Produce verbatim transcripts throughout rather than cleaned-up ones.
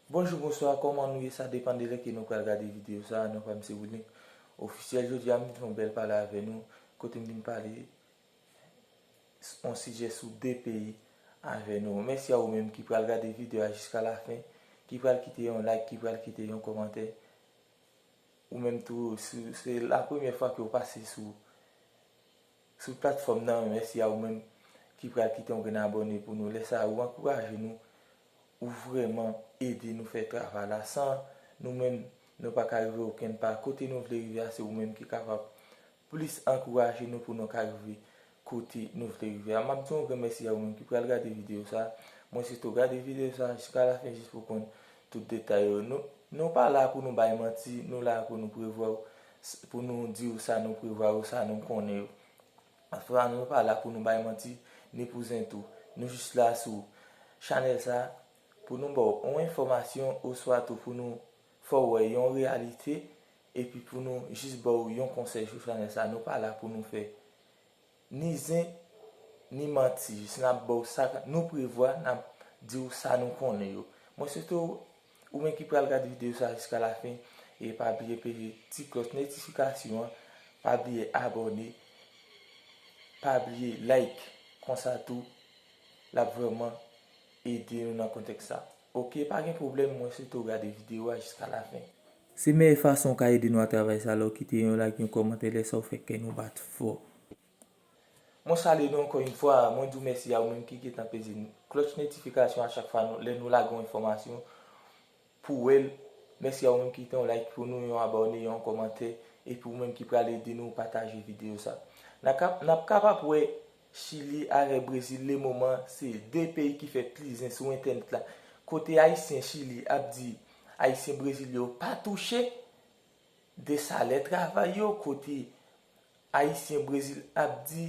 Bonjou, bonswa, kòman nou ye? Sa depann de lè ke nou pral gade videyo sa a. Non pa m se Wilink Ofisyèl. Jodi a, m vin fè yon bèl pale avè nou, kote m vin pale s- yon sijè sou de peyi avè nou. Mèsi a ou menm ki pral gade videyo a jiska lafen, ki pral kite yon like, ki pral kite yon kòmantè. Ou menm tou, si se la premyè fwa ke w pase sou, sou platfòm nan, mèsi a ou menm ki pral kite yon grenn abòne pou nou. Lè sa a, ou ankouraje nou, ou vrèman ede nou fè travay la. San nou menm, nou pa ka rive okenn pa. Kote nou vle rive a, se ou menm ki kapab plis ankouraje nou pou nou ka rive kote nou vle rive a. M ap di yon gran mèsi a ou menm ki pral gade videyo sa a. Mwen swete w gade videyo sa a jiska lafen jis pou konn tout detay yo. Nou, nou pa la pou nou bay manti, nou la pou nou prevwa w, s- pou nou di w sa nou prevwa yo, sa nou konnen yo. Anfan, nou pa la pou nou bay manti, ni pou zen tou. Nou jis la sou chanèl sa a pou nou ba w yon enfòmasyon oswa tou pou nou fè w wè yon reyalite, epi pou nou jis ba w yon konsèy sou chanèl sa a. Nou pa la pou nou fè ni zen, ni manti. Jis n ap ba w sa nou prevwa, n ap di w sa nou konnen yo. Mwen swete w, ou menm ki pral gade videyo sa a jiska lafen, e pa bliye peze ti klòch notifikasyon an, pa bliye abòne, pa bliye like. Konsa tou, l ap vrèman ede nou nan kontèks sa. Oke, pa gen pwoblèm, mwen swete w gade videyo a jiska lafen. Se meyè fason w ka ede nou a travay sa, lè w kite yon like, yon kòmantè, lè sa w fè kè nou bat fò. Mwen salye nou ankò yon fwa, mwen di w mèsi a ou menm ki gentan peze klòch notifikasyon a chak fwa nou, lè nou lage yon enfòmasyon pou w wè l. Mèsi a ou menm ki kite yon like pou nou, yon abòne, yon kòmantè, epi ou menm ki pral ede nou pataje videyo sa. N a kap- n ap kapab wè Chili avèk Brezil, lemoman, se de peyi ki fè pli zen sou entènèt la. Kote Ayisyen Chili ap di Ayisyen Brezil yo pa touche de salè travay yo, kote Ayisyen Brezil ap di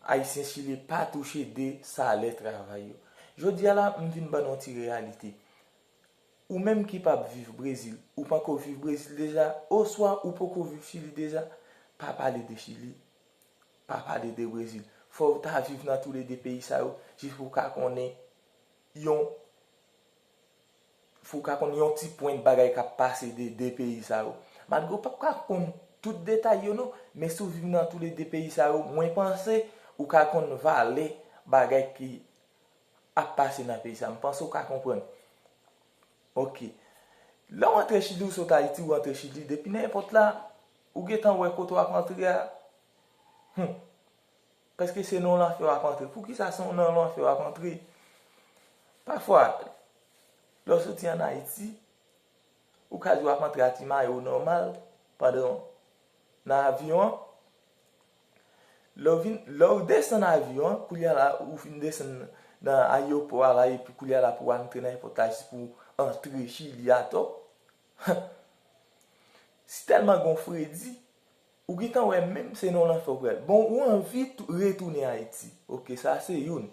Ayisyen Chili pa touche de salè travay yo. Jodi a la, m vin ban nou yon ti reyalite. Ou menm ki p ap viv Brezil, ou panko viv Brezil deja, oswa ou poko viv Chili deja, pa pale de Chili, pa pale de Brezil. Fò w ta viv nan toulede peyi sa yo, jis pou w ka konnen yon, pou w ka konn yon ti pwent bagay k ap pase de de peyi sa yo. Malgre w p ap ka konn tout detay yo non, men si w viv nan toulede peyi sa yo, mwen panse ou ka konn valè bagay ki ap pase nan peyi sa. M panse w ka konprann. Oke. Lè w antre Chili, ou sot Ayiti, ou antre Chili, depi nenpòt la, ou gentan wè kote w ap antre a. Hmm. Paske se nan lanfè w ap antre. Poukisa se nan lanfè w ap antre? Pafwa, lè w soti ann Ayiti, ou ka di w ap antre a ti mayo nòmal pandan nan avyon an. Lè w vin, lè w desann avyon an, koulye a la, ou fin desann nan ayewopò a la, epi koulye a la pou w antre nan èpòt la jis pou w antre Chili atò. Si tèlman gen yon fredi, ou gentan wè menm se nan lanfè w pral. Bon, ou anvi tou- retounen Ayiti. Oke, sa se youn.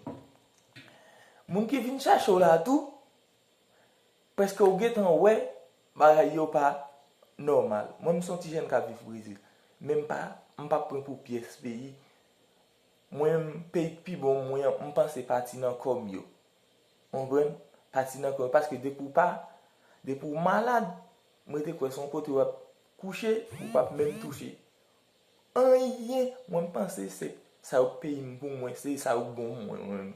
Moun ki vin chèche w la tou, prèske ou gentan wè bagay yo pa nòmal. Mwen, m se yon ti jèn k ap viv Brezil. Men m pa, m p ap pran pou pyès peyi. Mwen, peyi k pi bon mwen an, m panse pati nan kò m yo. Ou konprann? Pati nan kò m yo. Paske depi w pa, depi w malad, mwen te kwè se yon kote w ap kouche, ou p ap menm touche anyen. Mwen, m panse se sa yo k peyi m pou mwen, se sa yo k bon pou mwen, mwen menm.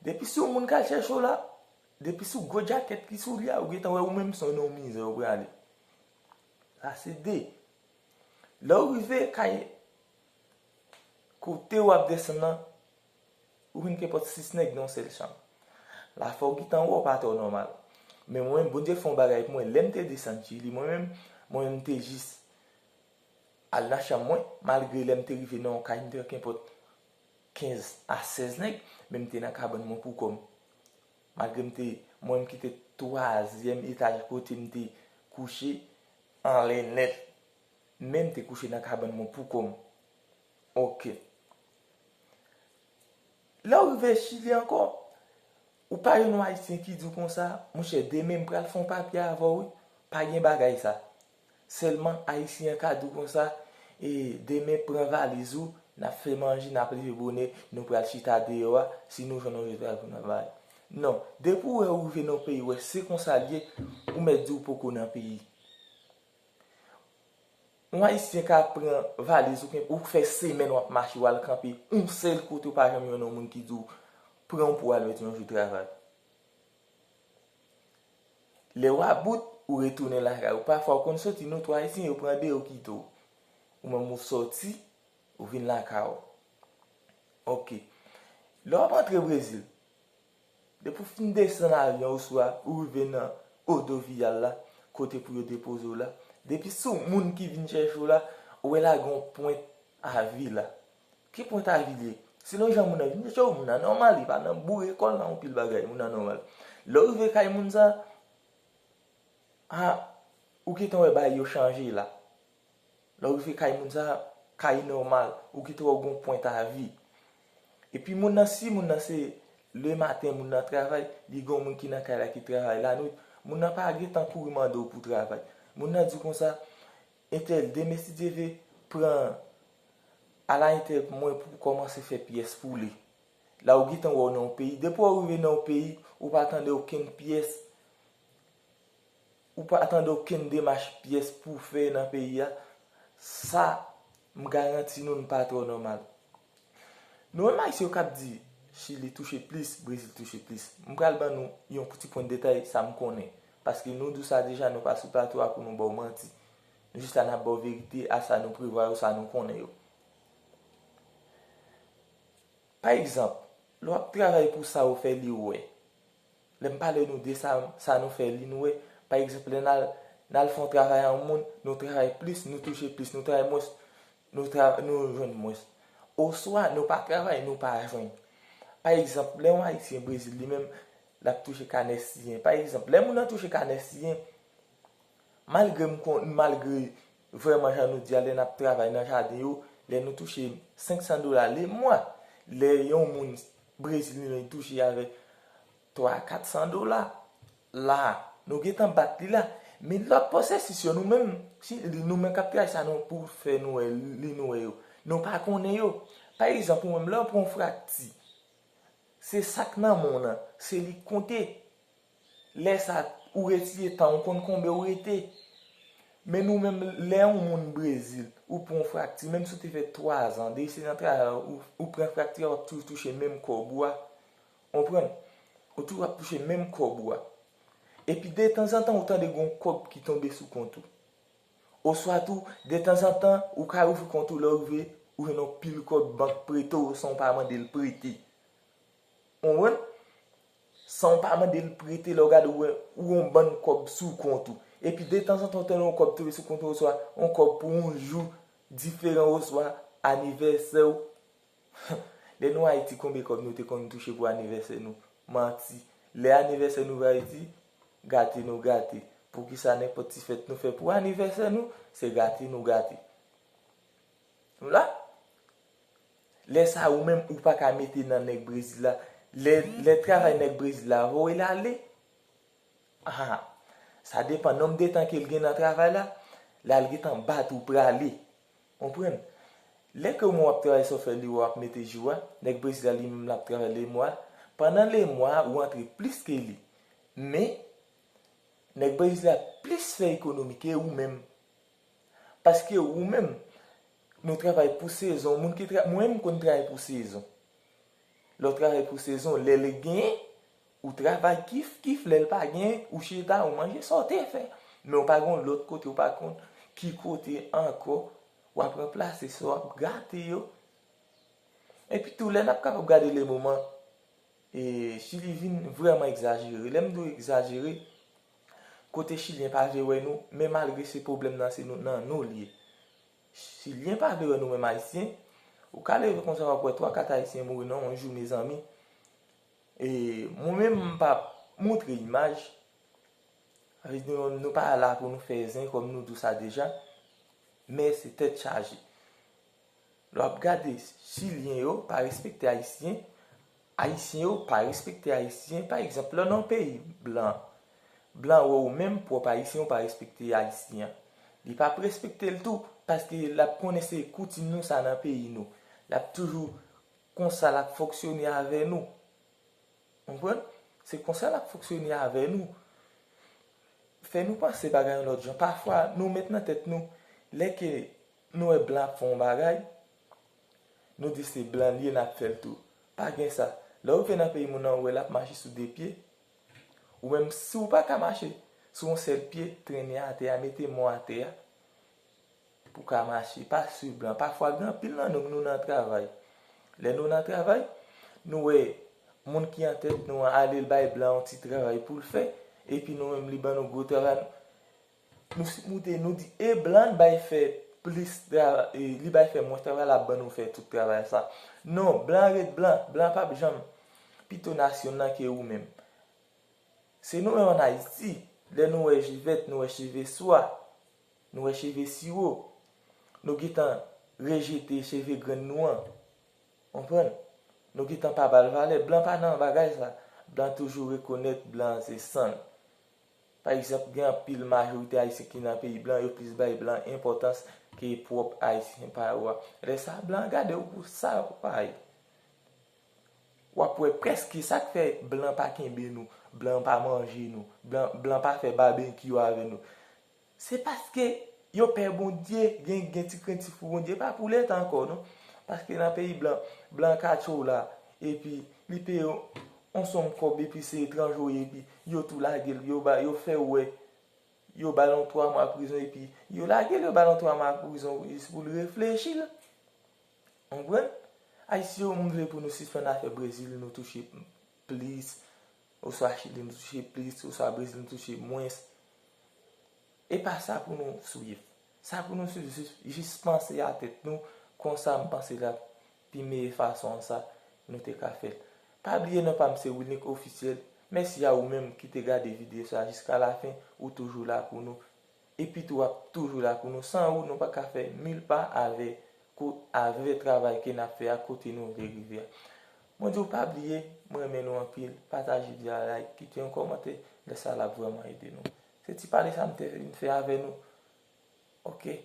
Depi se yon moun k al chèche w la, depi se yon gwo djakèt ki sou li a, ou gentan wè ou menm se nan yon mizè ou prale. Sa se de. Lè w rive kay kote w ap desann nan, ou jwenn kenpòt sis nèg nan yon sèl chanm. La fò w gentan wè w pa twò nòmal. Men mwen menm, Bondye fè yon bagay pou mwen. Lè m te desann Chili, mwen menm, mwen menm m te jis al nan chanm mwen, malgre lè m te rive nan yon kay, m te wè kenpòt kenz a sèz nèg, men m te nan kabann mwen pou kò m. Malgre m te, mwen menm ki te twazyèm etaj kote m te kouche anlè nèt, men m te kouche nan kabann mwen pou kò m. Oke. Lè w rive Chili ankò, ou pa jwenn yon Ayisyen ki di w konsa, monchè, demen m pral fè yon papye avè w, wi. Pa gen bagay sa. Sèlman Ayisyen an ka di w konsa, e demen pran valiz ou, n ap fè manje, n ap leve bonè, nou pral chita deyò a, si nou jwenn yon rezilta pou n ap bay. Non, depi w wè ou rive nan yon peyi, w wè se konsa l ye, ou mèt di w poko nan peyi. Yon Ayisyen ka pran valiz ou, ou fè semèn w ap mache, w al kanpe yon sèl kote, ou pa janm jwenn yon moun ki di w pran w pou w al mete yon jou travay. Lè w about, ou retounen lakay ou. Pafwa, ou konn soti, nou tou Ayisyen, yo pran deyò kite w. Ou menm ou soti, ou vin lakay ou. Ok. Lè w ap antre Brezil, depi w fin desann avyon oswa ou rive nan rodoviyal la, kote pou yo depoze w la, depi se yon moun ki vin chèche w la, ou wè la gen yon pwent avi la. Ki pwent avi l ye? Selon jan moun nan vin chèche w, moun nan nòmal, li pa nan boure kò l nan yon pil bagay, moun nan nòmal. Lè w rive kay moun sa, a, ou gentan wè bagay yo chanje la. Lè w rive kay moun sa, kay nòmal, ou gentan wè w gen yon pwent avi. Epi moun nan, si moun nan se le maten, moun nan travay, li gen yon moun ki nan kay la ki travay lanwit, moun nan pa gentan kouri mande w pou travay. Moun nan di w konsa, entèl, demen si Dye vle, pran, al a entèl pou mwen pou kòmanse fè pyès pou li. La ou gentan wè w nan yon peyi. Depi w rive nan yon peyi, ou pa tande okenn pyès, ou pa tande okenn demach pyès pou w fè nan peyi a, sa, m garanti nou, n pa twò nòmal. Nou menm Ayisyen yo k ap di Chili touche plis, Brezil touche plis. M pral ban nou yon ti pwen detay sa m konnen. Paske nou di w sa deja, nou pa sou plato a pou nou ba w manti. Nou jis la n ap ba w verite a sa nou prevwa yo, sa nou konnen yo. Pa egzanp, lè w ap travay pou sa ou fè li wè. Lè m pale nou de sa, sa nou fè li nou wè. Pa egzanp, lè n al, n al fè yon travay a yon moun, nou travay plis, nou touche plis, nou travay mwens, nou tra, nou jwenn mwens. Oswa, nou pa travay, nou pa jwenn. Pa egzanp, lè yon Ayisyen Brezil li menm, l ap touche kanè siyen. Pa egzanp, lè moun nan touche kanè siyen, malgre m konn, malgre vrèman jan nou di a, lè n ap travay nan jaden yo, lè nou touche senk san dola lemwa, lè yon moun Brezil li menm touche avèk twa, kat san dola, la, nou gentan bat li la. Men lòt pwosesis yo, nou menm, si, nou menm k ap travay sa nou pou fè nou wè, li nou wè yo, nou pa konnen yo. Pa egzanp, ou menm, lè w pran yon frakti, se sa k nan men w nan, se li k konte. Lè sa, ou retire tan, ou konn konbe ou rete. Men nou menm, lè yon moun Brezil, ou pran yon frakti, menm si w te fè twa zan, depi se nan travay, ou, ou pran frakti a, w ap toujou touche menm kòb ou a. Konprann? Ou toujou ap touche menm kòb ou a. Epi detanzantan, ou tande gon kòb ki tonbe sou kont ou. Oswa tou, detanzantan, ou ka ouvri kont ou, lè w rive, ou jwenn yon pil kòb bank prete w san w pa mande l prete. Konprann? San w pa mande l prete, lè w gade, ou wè, ou yon bann kòb sou kont ou. Epi detanzantan, w tande yon kòb tonbe sou kont ou, oswa yon kòb pou yon jou diferan, oswa anivèsè w. Lè nou Ayiti, konbyen kòb nou te konn touche pou anivèsè nou? Manti. Lè anivèsè nou vin Ayiti, gate nou gate. Poukisa nenpòt ti fèt nou fè pou anivèsè nou, se gate nou gate. Nou la? Lè sa ou menm ou pa ka mete nan nèg Brezil la. Lè, lè travay nèg Brezil la voye l ale. Ah, sa depann nonb de tan ke l gen nan travay la. Lè l gentan bat ou prale. Konprann? Lè ke w ap travay sa w fè li w ap mete jou a, nèg Brezil la li menm l ap travay lemwa. Pandan lemwa a, ou antre plis ke li. Men, nèg Brezil la plis fè ekonomi ke ou menm. Paske ou menm, nou travay pou sezon. Moun ki tra, mwen menm m konn travay pou sezon. Lè w travay pou sezon, lè l genyen, ou travay kif kif, lè l pa genyen, ou chita, ou manje sa w te fè. Men w pa gen yon lòt kote, ou pa konn ki kote ankò w ap ranplase sa w ap gate yo. Epi tou, lè n ap kapab gade le moman, e, Chili vin vrèman egzajere. Lè m di w egzajere, kote Chilyen pa vle wè nou, men malgre se pwoblèm nan, se nou, nan nou l ye. Chilyen pa vle wè nou menm Ayisyen. Ou ka leve konsa, w ap wè twa, kat Ayisyen mouri nan yon jou, mezanmi. E, mwen menm, m p ap montre imaj. Sa vle di nou, nou pa la pou nou fè zen, kòm nou di w sa deja. Men se tèt chaje. Lè w ap gade, Chilyen yo pa respekte Ayisyen, Ayisyen yo pa respekte Ayisyen. Pa egzanp, lè w nan yon peyi blan, blan wè w menm pwòp Ayisyen, ou pa respekte Ayisyen an. Li p ap respekte l tou, paske l ap konnen se koutim nou sa nan peyi nou. L ap toujou konsa, l ap fonksyone avè nou. Konprann? Se konsa l ap fonksyone avè nou. Fè nou panse bagay yon lòt jan. Pafwa, nou met nan tèt nou, lè ke nou wè blan ap fè yon bagay, nou di se blan l ye, n ap fè l tou. Pa gen sa. Lè w rive nan peyi moun nan, ou wè l ap mache sou de pye. Ou menm, si w pa ka mache sou yon sèl pye, trennen atè a, mete men w atè a pou w ka mache. Pa swiv blan. Pafwa, gen anpil nan nou, nou nan travay. Lè nou nan travay, nou wè moun ki an tèt nou an ale, l bay blan yon ti travay pou l fè, epi nou menm, li ban nou gwo travay. Nou sipwote, nou di, e blan bay fè plis travay, e li bay fè mwens travay, l ap ban nou fè tout travay sa. Non, blan ret blan, blan p ap janm pito nasyon nan ke ou menm. Se nou menm ann Ayiti, lè nou wè je vèt, nou wè cheve swa, nou wè cheve siwo, nou gentan rejete cheve grenn nou an. Konprann? Nou gentan pa ba l valè. Blan pa nan bagay sa. Blan toujou rekonèt blan se san l. Pa egzanp, gen anpil majorite ayisyen ki nan peyi blan, yo plis bay blan enpòtans ke pwòp ayisyen pa yo a. Lè sa, blan gade w pou sa ou pa ye. W ap wè prèske sa k fè blan pa kenbe nou, blan pa manje nou, blan, blan pa fè babekyou avè nou. Se paske yo pè Bondye, gen, gen ti krentif pou Bondye, pa pou leta ankò non. Paske nan peyi blan, blan ka tchwe w la, epi li peye w yon sonm kòb, epi se etranje w ye, epi yo tou lage l, yo ba, yo fè w wè, yo ba l yon twa mwa prizon, epi yo lage l, yo ba l yon twa mwa prizon, jis pou l reflechi l. Konprann? Ayisyen yo, m vle pou nou sispann afè Brezil, nou touche plis, oswa Chili, nou touche plis, oswa Brezil, nou touche mwens. E pa sa pou nou swiv. Sa pou nou swiv, jis, jis panse a tèt nou, konsa m panse l ap pi meyè fason sa nou te ka fè l. Pa bliye non pa m se Wilnick Officiel. Mèsi a ou menm ki te gade videyo sa jiska lafen, ou toujou la pou nou. Epi tou w ap toujou la pou nou. San ou, nou pa ka fè mil pa avè, ko-, avè travay ke n ap fè a, kote nou vle rive a. Mwen di w pa bliye, mwen renmen nou anpil, pataje videyo a, like, kite yon kòmantè, lè sa l ap vrèman ede nou. Se ti pale sa m te vin fè avè nou. Oke,